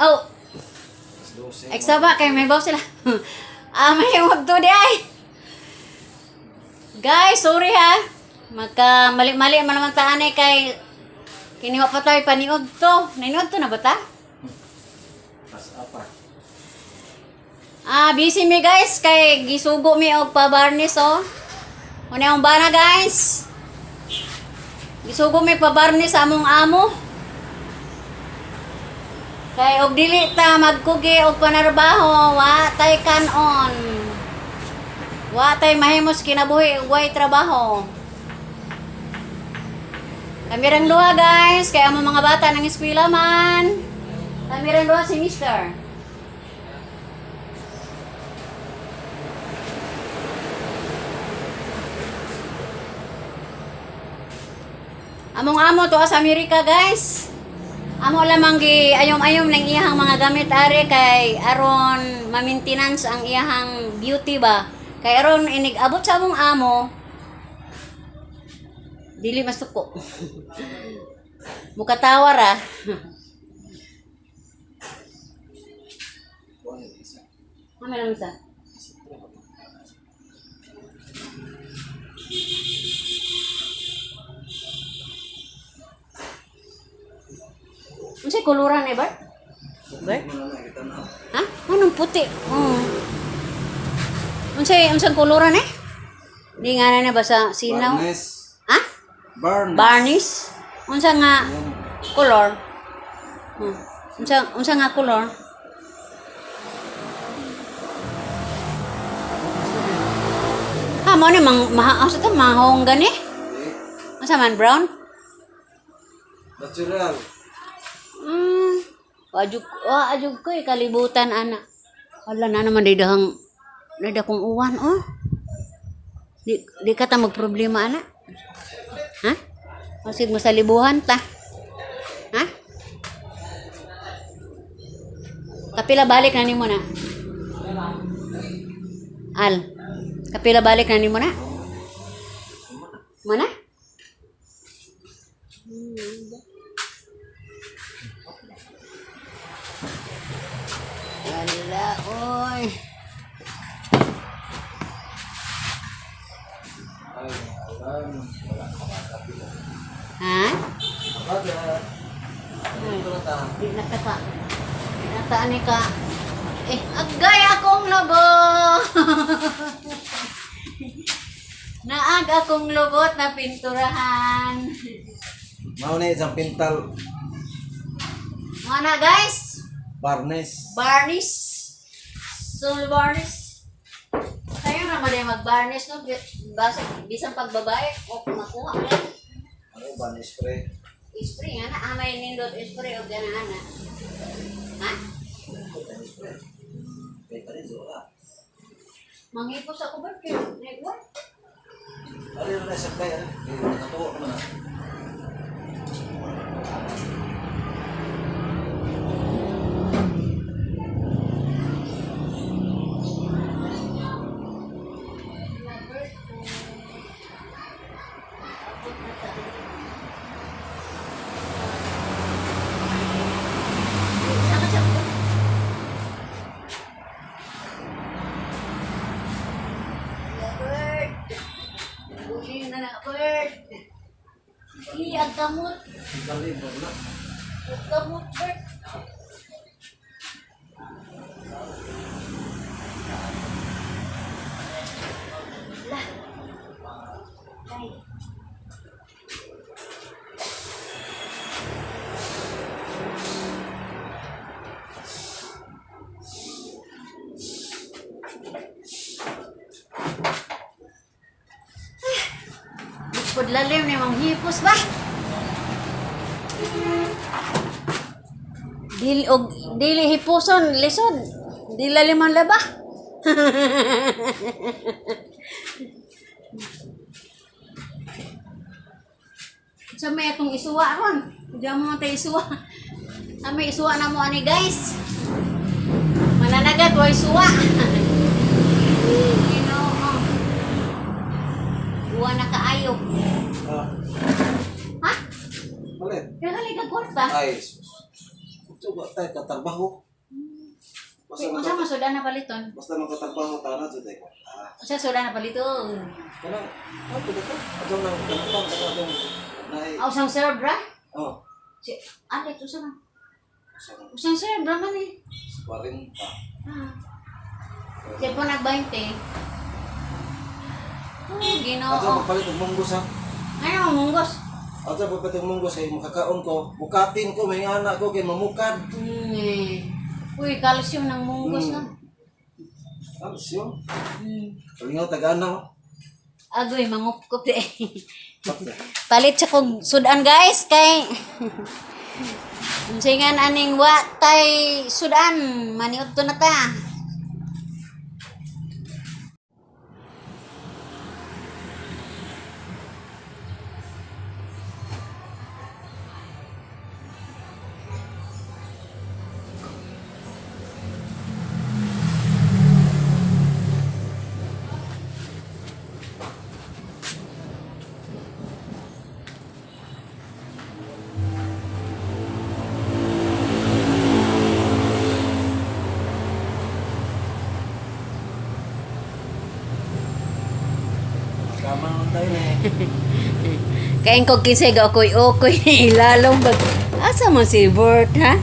Oh, 12. Eksaba kay may baw sila. Ah, may to di ay. Guys, sorry ha. Magka mali-mali man naman taan eh kay kiniwa pa tayo paniod to. Naniod to na ba ta? Pas apa? Ah, busy mi guys kay gisugo mi og pabarnis oh. Una ang bana guys. Gisugo mi pabarnis sa among amo. Kay og dili ta magkugi og panarbaho, wa tay kanon. Wa tay mahimos kinabuhi ug way trabaho. Kami rang duha guys, kay among mga bata nang eskwela man. Kami rang duha si Mister. Among amo to sa Amerika guys. Amo lamang gi ayom-ayom ng iyahang mga gamit are kay aron ma-maintenance ang iyahang beauty ba. Kay aron inig abot sa among amo dili masuko. Mukatawa ra. Ano lang sa? Unsay kuluran eh, Bart? Bart? Ha? Anong puti? Oh. Unsay unsang kuluran eh? Di nga na na basta sinaw. Barnes. Ha? Barnes. Varnish? Unsa nga color? Unsa nga color? Ha, mo ni mang maha sa ta mahong gani? Unsa man brown? Natural. Wajug wa ajug ko eh, kalibutan ana. Wala na naman day dahang day kong uwan oh. Di ka ta magproblema ana. Ha? Masig masalibuhan ta. Ha? Kapila balik na nimo na. Al. Kapila balik na nimo na. Mana? Wala, oy. Ay, alam. Wala ka makakapila. Ha? Abaga. Ito na ta. Di na ka ka. Di na ta ani ka. Eh, agay akong lobo. Naag akong lobot na pinturahan. Mao na isang pintal. Mga na guys, Barnes. varnish. Soul varnish. Kayo naman ay mag-varnish no? Basta, bisan pagbabae, o makuha mo yan. Ano varnish pre? Spray nga na, amay nindot spray o gana ana. Ha? Varnish pre. Kaya rin wala. Manghipos ako ba? Kaya, what? Ano yung nasa play? Ano? Nakatuwa ko na. Uli na na, bird. Ih, ang kamot. Ang galing, wala. Ang kamot, bird. Lah. Ay. Bukod lalim ni Mang Hipos ba? Dili og dili hipuson lisod. Di lalim ang laba. Sa may atong isuwa ron. Diyan mo tayo isuwa. Sa may isuwa na mo ani guys. Mananagat wa isuwa. Ginoo. Uwa na kaayo. Ah, Ha? palit. Kaya ka kwarta. Ay, sus. Ito ba tayo katrabaho? Basta Unsa man sudan na paliton? basta makatrabaho ta na jud ko. Ah, Unsa sudan na paliton? kanang ah, pwede ko. Adong nang kanang pang kanang adong naay. Ah, usang serve ra? Oh, Si alit usa man. sa Usang serve ra man eh. 40. Ah. Siya po nag 20. Oh, Ginoo. Adto magpalit og munggos ha. Ano munggos? Adto magpalit og munggos kay makakaon ko, bukatin ko may anak ko kay mamukad. Hmm. Uy, calcium ng munggos no. Calcium. Hmm. Kalingaw taga-ana. Agoy, mangupkop eh. Bakit? Palit sa kog sudan guys kay Unsingan aning wa tay sudan maniud to na ta. Tama lang tayo na eh. Kain ko kisay ga okoy okoy ilalong bag. Asa man si Bert ha?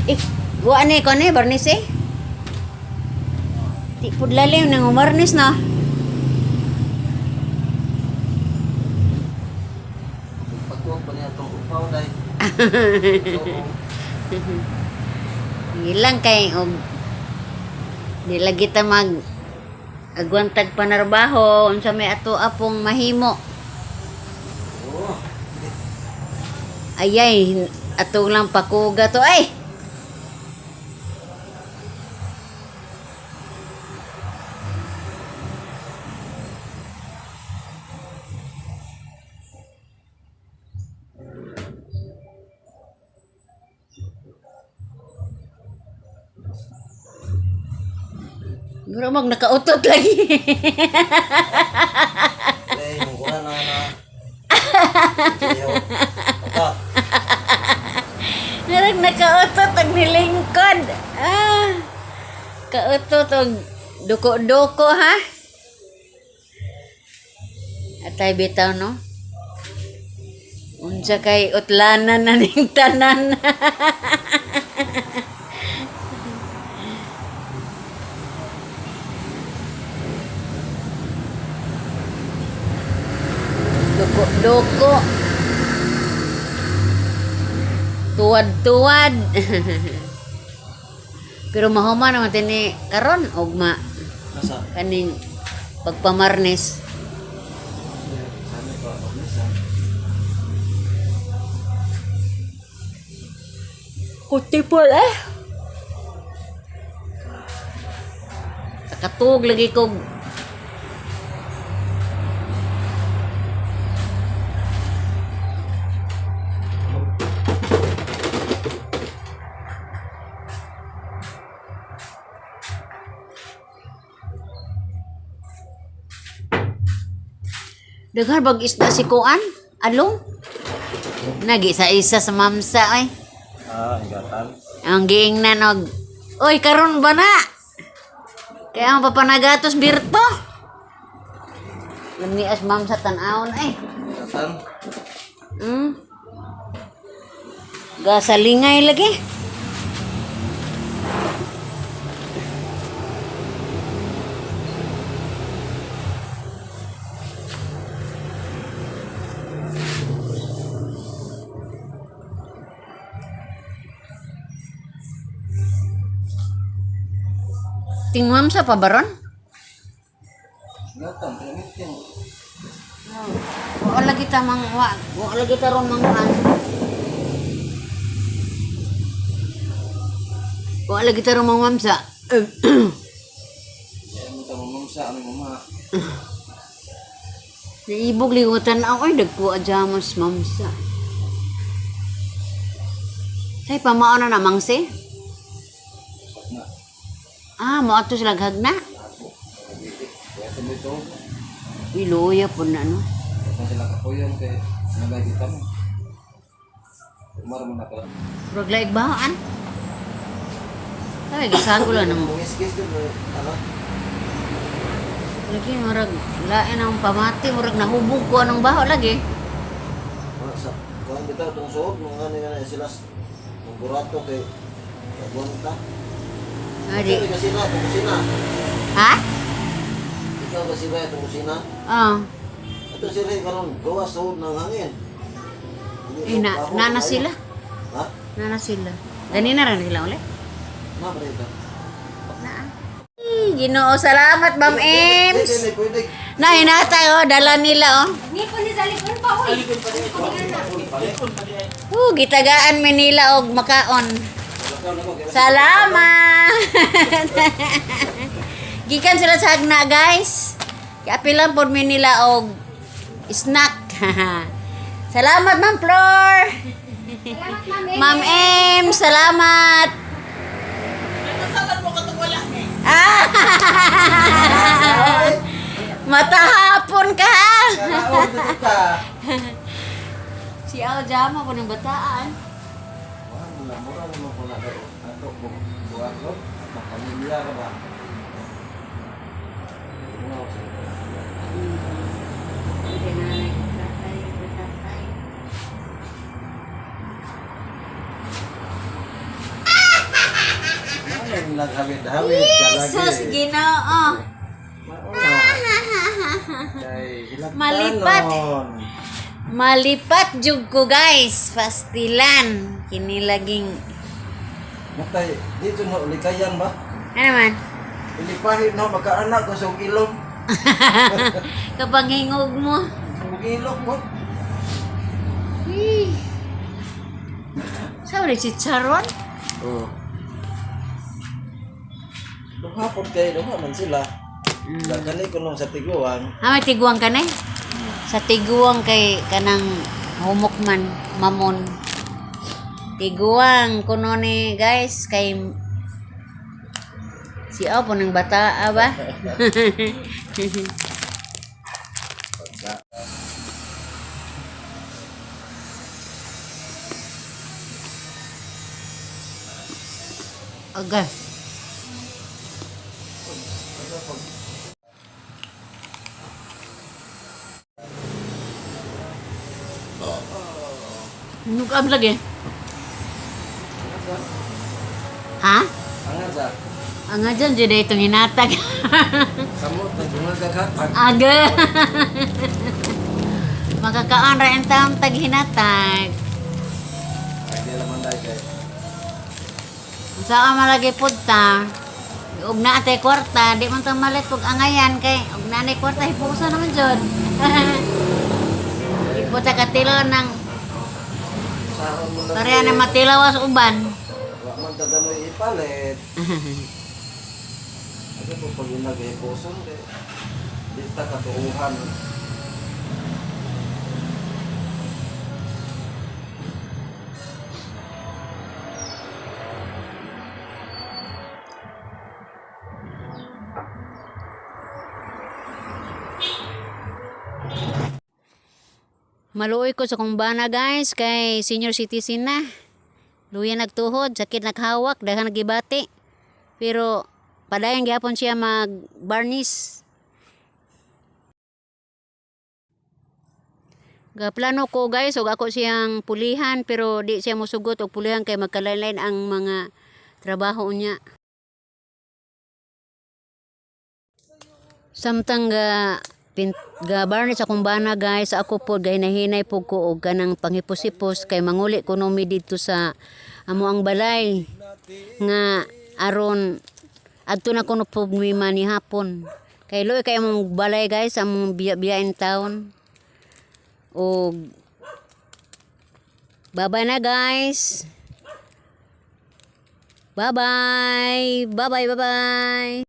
Eh, wa ni ko ni barnis eh. Di pud lalim nang umarnis na. Pagkuha pa niya itong upaw dahil. Ilang kay og di lagi ta mag agwantag panarbaho unsa may ato apong mahimo. Oh, Ayay, ato lang pakuga to ay. Mura mag nakautot lagi. eh, mungkura na na. Ata, Narag nakautot ang nilingkod. Ah. Kautot og duko-duko ha. Atay bitaw no. Unsa kay utlanan na ning tanan. Duko-duko. Tuwad-tuwad. Pero mahuma naman tini karon ugma nasa. kaning pagpamarnes. Sana ko ako nasa. Kutipol eh. Nakatug lagi kog Daghan bag isda si Kuan? Along? Nagi sa isa sa mamsa ay. Ah, ingatan. Ang giing na nog. Oy, karon ba na? Kaya ang papanagatos birto. Lamias mam sa tan-awon ay. Ingatan. Gasalingay lagi. Tingwam sa pabaron? Ingatan, pinamitin. Wa lagi ta mang wa, wa lagi ta ron manguan. Wa lagi ta ron mangwamsa. Kaya mo tama sa aming mama. Naibog ligotan ako ay dagko adjamos mamsa. Say pamao na na mangsi? Na. Ah, mo ato sila hagna. Ako. Kaya ito mo ito. Uy, luya po na no. Kung sila kapuyon kay nalagi kami. Umar mo na ka. Murag laig bahaan. Ay, gisago lang namo. Mungis-gis din mo, ano? Lagi murag lain ang pamati, murag nahubog ko anong baho lagi. Wala sa kuan bitaw tong suod mga ni na sila mugurato kay kagwanta. Ay, di. Di kasi na tong kusina. Ha? Ikaw kasi ba itong kusina? Oh. Ito sila karon gawa suod ng hangin. Hindi Eh, na, baho, nana kayo. sila. Ha? Nana sila. Ganina ra sila ulit. Na ba ito? Na. Eh, Ginoo, salamat, Ma'am Pwede, Ems. pwede, pwede. Na hinatay oh, dala nila oh. Ngipon ni sa likod pa, uy. Gitagaan mi nila og makaon. Salamat. Gikan sila sa hagna, guys. Kiapilan pod mi nila og snack. Salamat, Ma'am Flor. Salamat, Ma'am Em. Ma'am M, salamat. Ah! Matahapon ka. Karaon dito ka. Si Al Jama po ng bataan. Wala, mura naman ko na daw. Ato, buhat ko. Mapamilya ka ba? Wow, sa Ano naghawid-hawid ka lagi. Jesus, Ginoo. Mauna. Kay hilaktanon. Malipat. Malipat jug ko, guys. Pastilan. Kini laging Matay, dito na ulikayan ba? ano man? Ilipahin na makaanak ko sa ilong. Kapag hingog mo. Sa ilong mo. Eh. Sa si Charon? Oo. Duha po kay duha man sila. Kani ko nung sa tiguan. Ha, may tiguang ka na eh. Sa tiguang kay kanang humok man, mamon. Tiguang kuno ni guys kay si Apo ng bata ba? Okay. Nukam lagi. Ha? Angat sa Ang nga dyan, dyan itong hinatag. samot na gumagagatag. Aga. Makakaon ra ang taong taghinatag. Ay di naman dai kay. Sa ka malagi punta, og na atay kwarta, di man ta malit pag angayan kay og na nay kwarta hipusa naman jud. Iputa katilaw ng Saron mo lang. pareha na matilaw sa uban. Wa man taga mo ipalit. Ano po pag naghipuson kay di ta katuuhan. Maluoy ko sa kong bana, guys, kay senior citizen na. Luya nagtuhod, sakit naghawak, daghan nagibati. Pero padayon gihapon siya mag barnis. Gaplano ko, guys, og ako siyang pulihan pero di siya mosugot og pulihan kay magkalain-lain ang mga trabaho niya. Samtang ga pin, ga barnis akong bana, guys, ako po gahinahinay po ko og kanang panghipos-hipos kay manguli ko mi didto sa amo ang balay nga aron adto na kuno po mi man ni hapon. Kay luoy kay among balay, guys, among biya-biya in town. Og bye-bye na, guys. Bye-bye. Bye-bye, bye-bye.